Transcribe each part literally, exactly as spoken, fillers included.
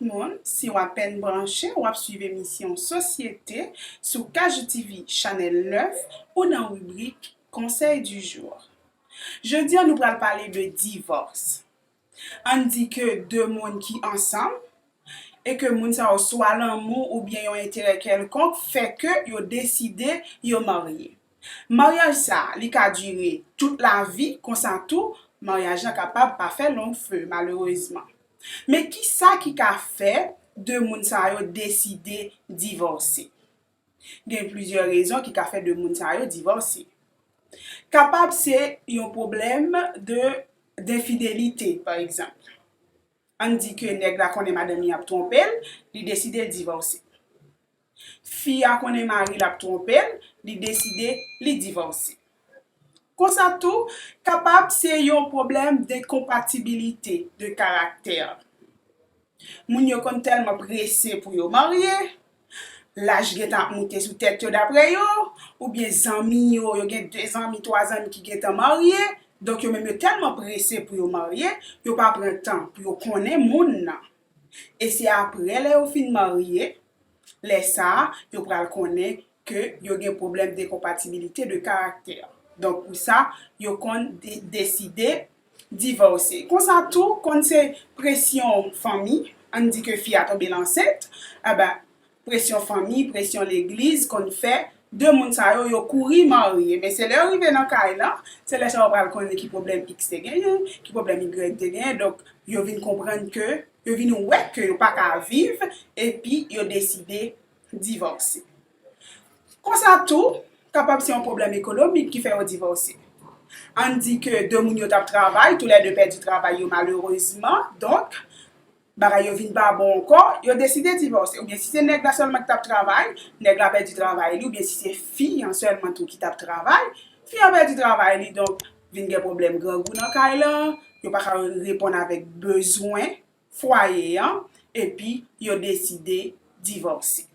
Moun, si w apèn branche, w ap swiv emisyon Sosyete sou Kajou T V, chanèl nèf, ou nan ribrik Conseil du jour. Jodi a, nou pral pale de divòs. Ann di ke de moun ki ansanm, e ke moun sa yo swa lanmou oubyen yon enterè kèlkonk fè ke yo deside yo marye. Maryaj sa a, li ka dire tout lavi, konsa tou, maryaj lan kapab pa fè long feu, malerezman. Men kisa ki ka fè de moun sa yo deside divòse? Gen plizyè rezon ki ka fè de moun sa yo divòse. Kapab se yon pwoblèm de, denfidelite, pa egzanp. Ann di ke nèg la konnen madanm li ap twonpe l, li deside l divòse. Fi a konnen mari l ap twonpe l, li deside li divòse. Konsa tou, kapab se yon pwoblèm de konpatibilite de karaktè. Moun yo konn tèlman prese pou yo marye, laj gentan ap moute sou tèt yo dapre yo, oubyen zanmi yo, yo gen de zanmi, twa zanmi ki gentan marye, donk yo menm yo tèlman prese pou yo marye, yo pa pran tan pou yo konnen moun nan. E se apre lè yo fin marye, lè sa a, yo pral konnen ke yo gen pwoblèm de konpatibilite de karaktè. Donk, pou sa, yo konn de-, deside divòse. Konsa tou, konn se presyon fanmi, ann di ke fi a tonbe ansent, aba, presyon fanmi, presyon legliz konn fè de moun sa yo, yo kouri marye. Men se lè yo rive nan kay lan, se lè sa yo pral konnen ki pwoblèm X te genyen, ki pwoblèm Y te genyen. Donk, yo vin konprann ke, yo vin wè ke yo pa ka viv, epi yo deside divòse. Konsa tou, kapab se yon pwoblèm ekonomik ki fè yo divòse. Ann di ke de moun yo t ap travay, toulède pèdi travay yo malerezman, donk, bagay yo vin pa bon ankò, yo deside divòse. Oubyen si se nèg la sèlman ki t ap travay, nèg la pèdi travay li, oubyen si se fi an sèlman tou ki t ap travay, fi an pèdi travay li, donk, vin gen pwoblèm grangou nan kay lan, yo pa ka reponn avèk bezwen fwaye an, epi yo deside divòse.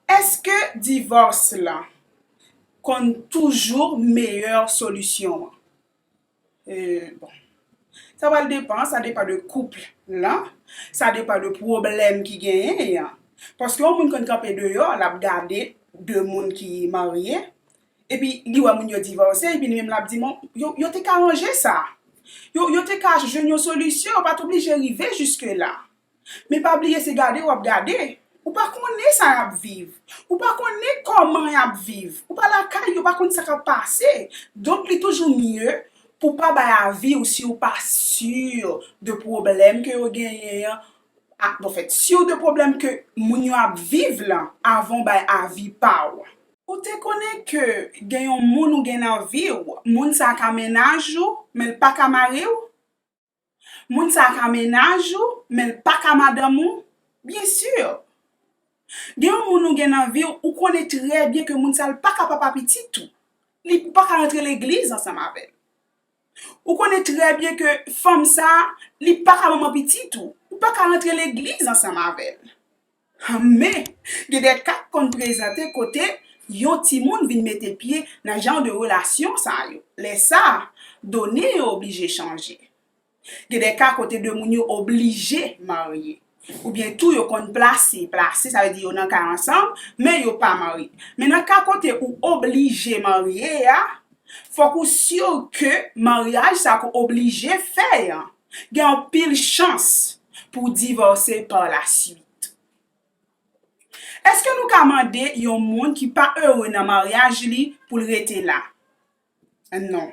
Èske divòs lan konn toujou meyè solisyon an? E, bon. Sa pral depann, sa depann de koup lan, sa depann de pwoblèm ki genyen an. Paske yon moun konn kanpe deyò, l ap gade de moun ki marye, epi li wè moun yo divòse, epi li menm l ap di, bon, yo, yo te ka ranje sa. Yo, yo te ka jwenn yon solisyon, yo pa t oblije rive jiske la. Men pa bliye se gade w ap gade. Ou pa konnen sa y ap viv. Ou pa konnen kòman y ap viv. Ou pa lakay yo, ou pa konn sa k ap pase. Donk, li toujou mye pou w pa bay avi w si w pa si de pwoblèm ke yo genyen an. A, anfèt, si de pwoblèm ke moun yo ap viv lan, avan w bay avi pa w. Ou te konnen ke gen yon moun ou gen nan vi w, moun sa a ka mennaj ou, men l pa ka mari w? Moun sa a ka mennaj ou, men l pa ka madanm ou? Byen si. Gen yon moun ou gen nan vi w, ou konnen trè byen ke moun sa a, l pa ka papa pitit ou. Li, ou pa ka rantre legliz ansanm avè l. Ou konnen trè byen ke fanm sa a, li pa ka manman pitit ou. Ou pa ka rantre legliz ansanm avè l. Men, gen de ka k konn prezante kote yon timoun vin mete pye nan jan de relasyon sa yo. Lè sa a, done yo oblije chanje. Gen de ka kote de moun yo oblije marye. Oubyen tou yo konn plase. Plase, sa vle di yo nan kay ansanm, men yo pa marye. Men nan ka kote ou oblije marye a, fòk ou si ke maryaj sa ke w oblije fè an, gen anpil chans pou w divòse pa la swit. Èske nou ka mande yon moun ki pa ere nan maryaj li pou l rete la? Non.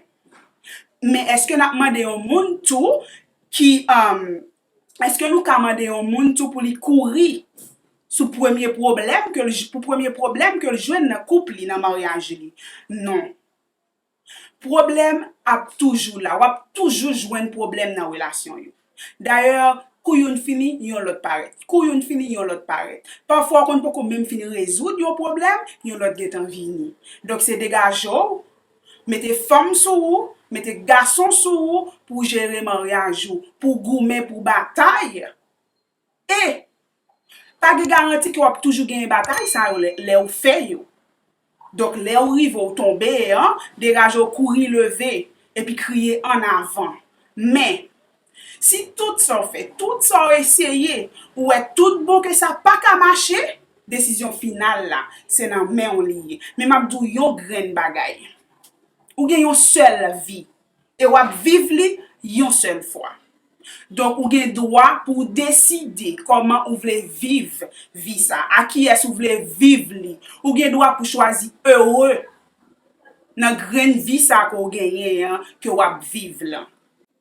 Men èske n ap mande yon moun tou ki, um, èske nou ka mande yon moun tou pou li kouri sou premye pwoblèm ke l, pou premye pwoblèm ke l jwenn nan koup li, nan maryaj li? Non. Pwoblèm ap toujou la. W ap toujou jwenn pwoblèm nan relasyon yo. Dayè, kou youn fini, yon lòt parèt. Kou youn fini, yon lòt parèt. Pafwa, w konn poko menm fin rezoud yon pwoblèm, yon lòt gentan vini. Donk, se degaje w, mete fanm sou ou, mete gason sou ou pou w jere maryaj ou, pou w goumen, pou w batay. E pa gen garanti ke w ap toujou genyen batay sa yo lè, lè w fè yo. Donk, lè w rive w tonbe an, degaje w kouri leve, epi kriye annavan. Men, Si tout sa w fè, tout sa w eseye, ou wè tout bon ke sa pa ka mache, desizyon final la, se nan men w li ye. Men m ap di w yon grenn bagay. Ou gen yon sèl vi, e w ap viv li yon sèl fwa. Donk, ou gen dwa pou w deside kòman ou vle viv vi sa, a kiyès ou vle viv li. Ou gen dwa pou chwazi ere nan grenn vi sa ke w genyen an, ke w ap viv lan.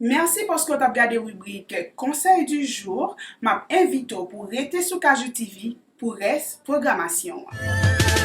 Mèsi paske w t ap gade ribrik Conseil du jour. M ap envite w pou w rete sou Kajou T V pou rès pwogramasyon an.